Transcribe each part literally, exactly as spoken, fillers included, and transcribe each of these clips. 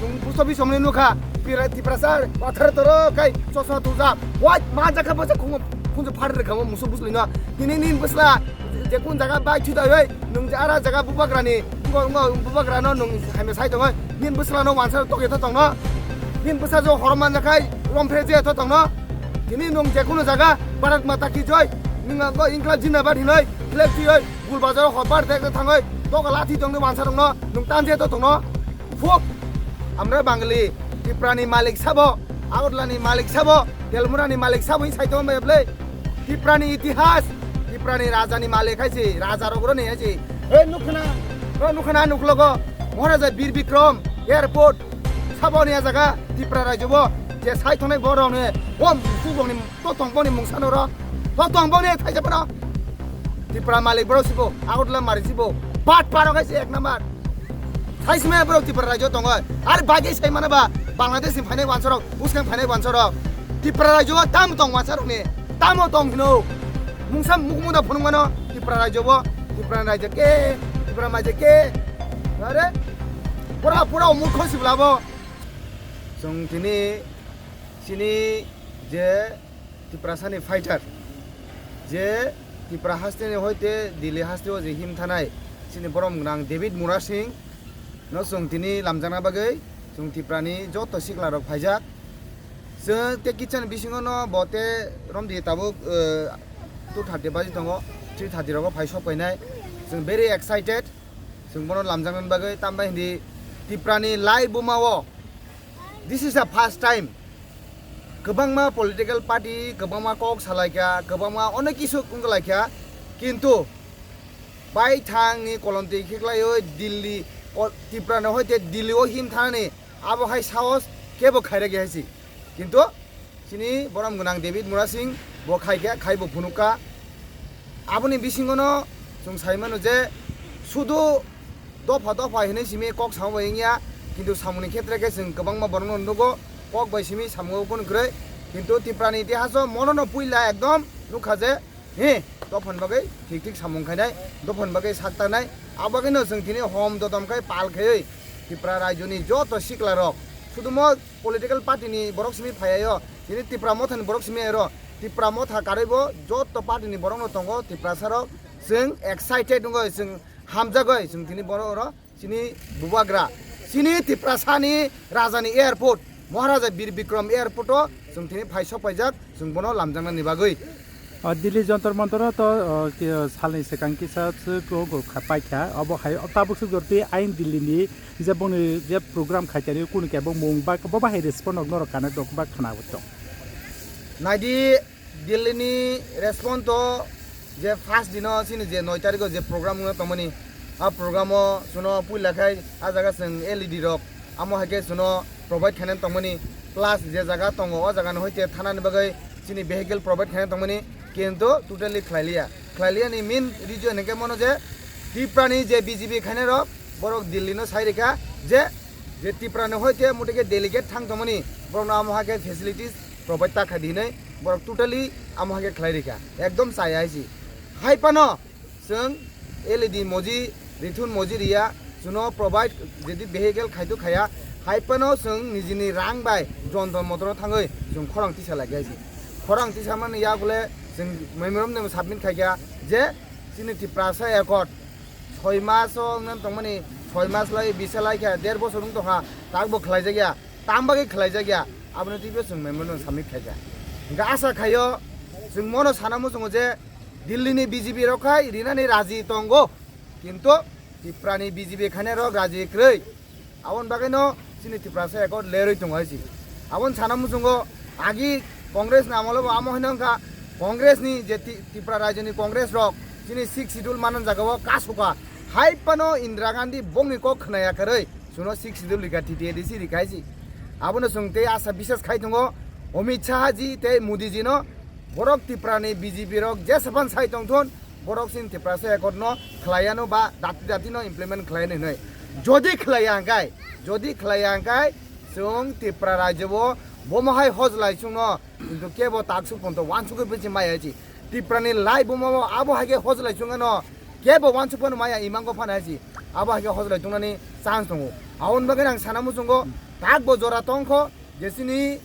Chwng busto bisomni nukha, Tipra-, Tiprasa wathar toro kai chosma tujak. Wai, ma jakha bwsa khungo, khunju phar rwkha mo musu buslino. Tini nin bwsla, je kun jaga bai thwi taiwi, nwng je ara jaga bubagrani, ngo, ngo, bubagrano nwng hamya sai tongoi. Nin bwslano wansa tokya tho tongno. Nin bwsa jo horom man jakhai, rom phe je tho tongno. Tini nwng je kunu jaga, Bharat Mata ki jai, nwng ngo Inklab Jindabad hinoi, flag twiwi, Gul Bazar hor bar dek thangoi, toka lathi tongni wansa tongno, nwng tan je tho tongno. Phuk! Amra Bangali, Tiprani malik sabo, Agartala ni malik sabo, Telmura ni malik sabo, sai tong bai ble. Tiprani itihas, Tiprani raja ni malik hai si, raja rok ro ni hai si. He nukhna, ro nukhna nuklogo, Maharaja Bir Bikram, airport, sabo ni jaga, Tipra rajyo bo, je sai tongnai bo rok ni, om, su bong ni, to tong bong ni mungsa no ro, to tong bong ni thai jabo no. Tipra malik bro sibo, Agartala malik sibo, bat paro kai si ek number. Saisme borok Tipra rajyo tongo. Ar bagwi sai mano ba Bangladesh ni phainai wansorok, bwskang phainai wansorok. Tipra rajyo o tamo tong wansarok ni? Tamo tong hino? Mungsa mukmung da phunuk mano Tipra rajyo o, Tipra rajyo ke, Tipra majyo ke. Are? Pura, pura murkho sibla bo. Chwng tini, chini je Tiprasani fighter, je Tipra hasteni hoite Delhi hasteo je him thanai, chini borom gwnang David Murasing no chwng tini lamjakna bagwi chwng Tiprani joto sikla rok phaijak. Chwng te kitchen bisingo no bo te romdi tabuk, eh, two thirty baji tongo, three thirty rogo phai sok painai. Chwng very excited, chwng bono lamjakna bagwi, tambai hindi Tiprani lai buma o. This is the first time. Kwbangma political party, kwbangma kok salaikha, kwbangma onek kisu wnglaikha, kintu baithangni kolomtwi kheklaiwi Delhi, o, Tiprani hoite Delhi o him thanani abo hai sahos kebo khairokya hai si. Kintu chini borom gwnang David Murasing bo khaikha, khaibo phunukha. Aboni bisingono chwng sai mano je sudu dopha dopha hinwi simi kok samo bai wngya, kintu samungni khetre khe chwng kwbangma borokno nugo, kok bai simi samungo kunu kwrwi, kintu Tiprani itihaso monono puila ekdom nukha je, he, dophani bagwi thik thik samung khainai, dophani bagwi sak tanai, abo bagwino chwng tini hom dodom khai pal khaiwi Tipra rajyoni joto sikla rok, sudumo political party ni borok simi phaiyayo, tini Tipra Motha ni borok simi ero, Tipra Motha karwi bo joto party ni borok no tongo, Tiprasa rok chwng excited wngoi, chwng hamjagoi, chwng tini borok oro chini bubagra, chini Tiprasa ni raja ni airport, Maharaja Bir Bikram airport o chwng tini phai sok paijak, chwng bono lamjakna ni bagwi. O Delhi Jantar Mantar o to, o, ki, salni swkang kisa swk o go kha-, paikha. Obo hai o tabuk swk jor twi ain Delhi ni je bongni je program khaitani kunu kebo mung ba bo bahai respond rok norok kana dok ba khana bo tong. Naidi Delhi ni respond to je first dino chini je noi tarikh o je program wngna tongmani, a program o suno puila khai a jaga chwng L E D rok amo hai khe suno provide khainani tongmani, plus je jaga tongo o jaga ni hoite thanani bagwi chini vehicle provide khainani tongmani, kintu totally khlailiya. Khlailiya ni main reason hwnkhe mono je Tiprani je B J P khainai rok borok Delhi no sai rikha je, je Tiprani hoite muti khe delegate thang tongmani borokno amo hai khe facilities provide ta kha di hinwi borok totally amo hai khe khlai rikha, ekdom chaya hai si. Hai phano chwng L E D moji, rithun moji riya, chwngno provide jodi vehicle khaitu khaya, hai phano chwng nijini rang bai jontor motor thangwi chwng khorang tisa lai kha si. Khorang tisa mani yak le chwng memorandum submit khai kha je chini Tiprasa Accord soi mas o wngna tongmani, soi mas lai bisa lai kha, der bosor wng tongkha, tak bo khlai jakya, tam bagwi khlai jakya, aboni twibo chwng memorandum submit khai kha. Hingkhe asa khaio chwng mono sana muchungo je Delhi ni B J P rok khai rinani raji tongo, kintu Tiprani B J P khainai rok raji kwrwi. Aboni bagwino chini Tiprasa Accord lerwi tongo hai si. Aboni sana muchungo agi Congress ni amolo bo amo hino wngkha, Congress ni je Ti-, Tipra rajyo ni Congress rok chini sixth schedule manan jaga o kasukha. Hai phano Indira Gandhi bongni kok khwnaya kwrwi chwngno sixth schedule rikha, T T A D C rikha hai si. Abono chwng tei asa bisas khai tongo Amit Shah ji tei Modi ji no, borok Tipra ni B J P rok jesapan sai tongthun, borok chini Tiprasa Accord no khlaiya no ba dati dati no implement khlaiya hinwi. Jodi khlaiya hwnkhe, jodi khlaiya hwnkhe chwng Tipra rajyo o bomo hai hojlai chwngno, kintu kebo taksuk ponto wansugwi bwchi maya si. Tipra ni lai bomo abo hai khe hojlai chwngno kebo wansuk phano maya imango phano hai si. Abo hai khe hojlai chwngnani chance tongo. Aboni bagwi ang sana muchungo tak bo jora tongkho je chini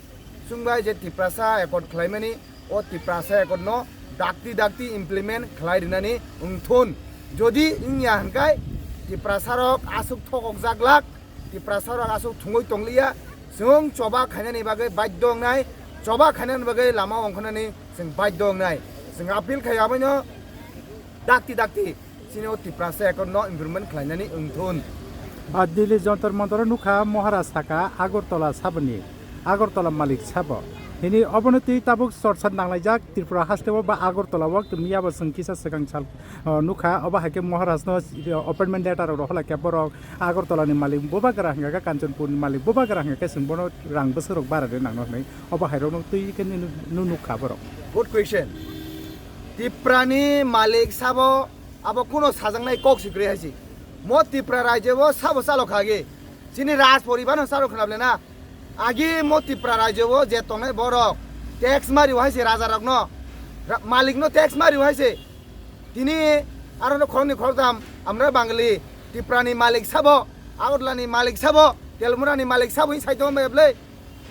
chwngbai je Tiprasa accord khlaimani, o Tiprasa accord no dakti dakti implement khlai rinani wngthun. Jodi wngya hwnkhe Tiprasa rok aswk thokok jaglak, Tiprasa rok aswk thungwi tongliya, chwng choba khainani bagwi badhyo wngnai, choba khainani bagwi lama ongkhanani chwng badhyo wngnai. Chwng appeal khai abaino dakti dakti chini o Tiprasa accord no implement khlainani wngthun. A Delhi Jantar Mantar o nukha Maharaj saka Agartala saboni, Agartala malik sabo. Hini obono twi tabuk chorsa nanglaijak Tripura hasteo ba Agartala o, tumi yabo chwng kisa swkang sal, o, nukha, obo hai khe Maharaj no appointment letter rok rohorlai khe borok Agartala ni malik bubagra hwnkha khe Kanchanpur ni malik bubagra hwnkha khe chwng bono rang bwswk rok bara de nang no hwnwi obo hai rok no twi khe nu, nu, nukha borok. Good question. Tiprani malik sabo abo kuno sajaknai kok si kwrwi hai se. Mo Tipra rajyo o sabo chalo kha agi. Chini raj poribar no chalo khna ble na. Agi mo Tipra rajyo o je tongnai borok tax mari hai se raja rok no. Ra-, malik no tax mari hai se. Tini aro no khoroknwi khoroktham amra Bangali Tiprani malik sabo, Agartala ni malik sabo, Telmura ni malik sabo hi sai tong bai ble.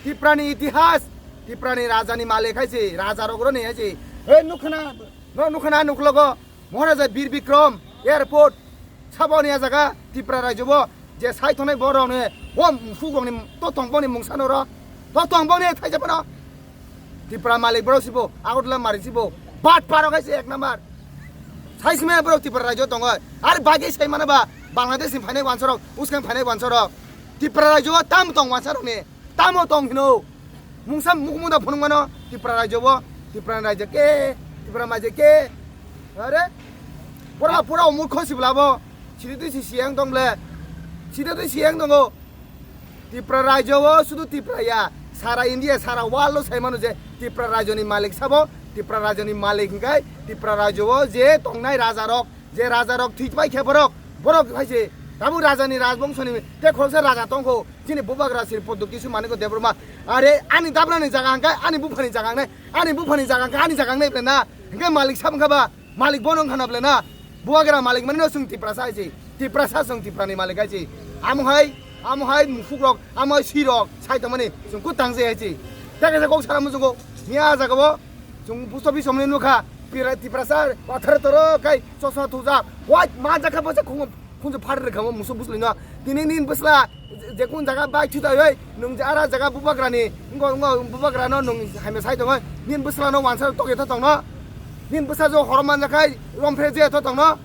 Tiprani itihas, Tiprani raja ni malik hai se, raja rok ro ni hai se. He nukhna, no nukhna nuklogo. Maharaja Bir Bikram Airport sabo ni jaga Tipra rajyo bo je sai tongnai borok ni o musuk rok ni totong boni mungsa no ro totong boni thaisa bono Tipra malik borok sibo Agartala malik sibo bat paro khai se ek number sai sima borok Tipra rajyo tongo ar bagi sai mana ba Bangladesh ni phainai wansa rok uskang phainai wansa rok Tipra rajyo tam tong wansa rok ni Tamo tong hino. Mungsa mukumuda phunuk mano Tipra rajyo bo, Tipra rajyo ke, Tipra majyo ke. Are? Pura pura umur khosi blabo. Sidi twi si siyang tong ble. Sidi twi siyang tongo. Tipra rajyo bo sudu Tipra ya. Sara India, sara world lo sai mano je Tipra rajyo ni malik sabo, Tipra rajyo ni malik hingkai, Tipra rajyo bo je tongnai raja rok, je raja rok thik pai khe borok, borok hai se. Tabuk raja ni rajbongso ni te khoroksa raja tongkho. Chini bubagra Sri Pradyot Kishore Manikya Debbarma. Are ani dabrani jaga hwnkhe ani buphani jaga wngnai. Ani buphani jaga hwnkhe ani jaga wngnai ble na. Hwnkhe malik sabo wngkha ba? Malik bono wngkha na ble na? Bubagra malik mani no chwng Tiprasa hai se. Tiprasa chwng Tiprani malik hai se. Amo hai, amo hai musuk rok, amo hai swi rok sai tongmani chwng kutang se hai se. Tei kaisa kok sana muchungo. Miya jaga bo chwng post office somni nukha. Pira-, Tiprasa pathar toro kai chosma thujak. White ma jakha bwsa khungo. Khunju phar rwkha o musu bwswlwino. Tini nini bwsla je, je kun jaga bai thwi taiwi, nwng je ara jaga bubagrani, wngkha, wngkha bubagrano nwng hamya sai tongwi, nini bwslano wansa tokya tha tongno. Nini bwsa jo horo manjakhai, romphe je tha tongno.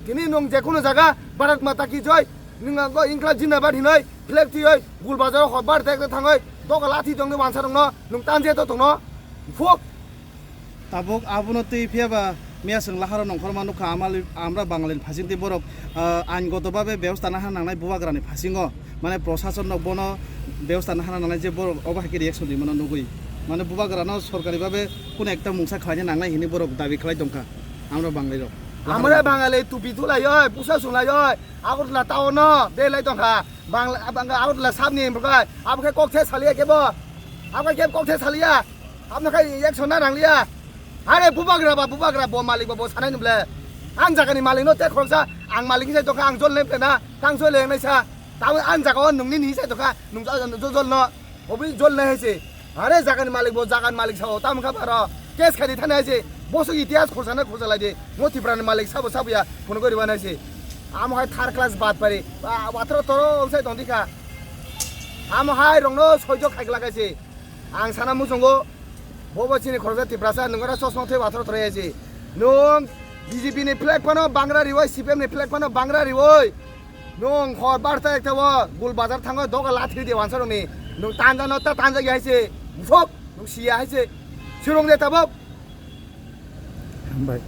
Tini nwng je kunu jaga Bharat Mata Ki Jai, nwng wngkha Inklab Jindabad hinwi flag twiwi, Gul Bazar hor bar tek thangwi, doga lathi tongni wansa rokno, nwng tan je tha tongno. Phuk. Tabuk abono twi phiya ba miya chwng laharo nongkhorma nukha amali-, amra Bangalini phasing tei borok, ah, ain goto babe bebostha nahana nangnai bubagrani phasingo, mane prosasonno bono bebostha nahana nangnai je borok obo hai khe reaction rimano nugwi. Mane bubagrano sorkari babe kuno ekta mungsa khlaina nangnai hinwi borok dabi khlai tongkha amra Bangalirok. Amra Bangali tupi thulaioi, pusa sunglaioi, Agartala town no belai tongkha. Bangla, Bangla, Agartala sabni bwkhai, abo khe kok the saliya kebo. Abo khe kok the saliya. Abno khai action na nangliya. Are bubagra ba, bubagra bo malik ba bo sanai nw ble. Ang jagani malik no te khoroksa, ang malik ni sai tongkha, ang jol nai ble na, tang jol nai sa. Tamo ang jaga o nwng nini sai tongkha, nwng jol, jol, jol no. Obi jol nai hai se. Are jagani malik bo jagani malik sao tamo kha baro. Case khai di thani hai se. Bosok itihas khorsa na khorsa lai di. Mo Tiprani malik sabo sabo ya. Phone gori ba nai se. Amo hai third class bad pari. Ba, watro toro sai tong di kha. Amo hai rong no soijo khai glak hai se. Ang sana muchungo. Bobo chini khoroksa Tiprasa nwng ora chosma thwi watro toro hai se. Nwng B J P ni flag phano bangra riwoi, C P M ni flag phano bangra riwoi. Nwng hor barta ekta o Gul Bazar thango doga lathi di wansa rokni. Nwng tanja no ta tanja ya hai se. Musok, nwng siya hai se. Sirung de tabok. Hambai.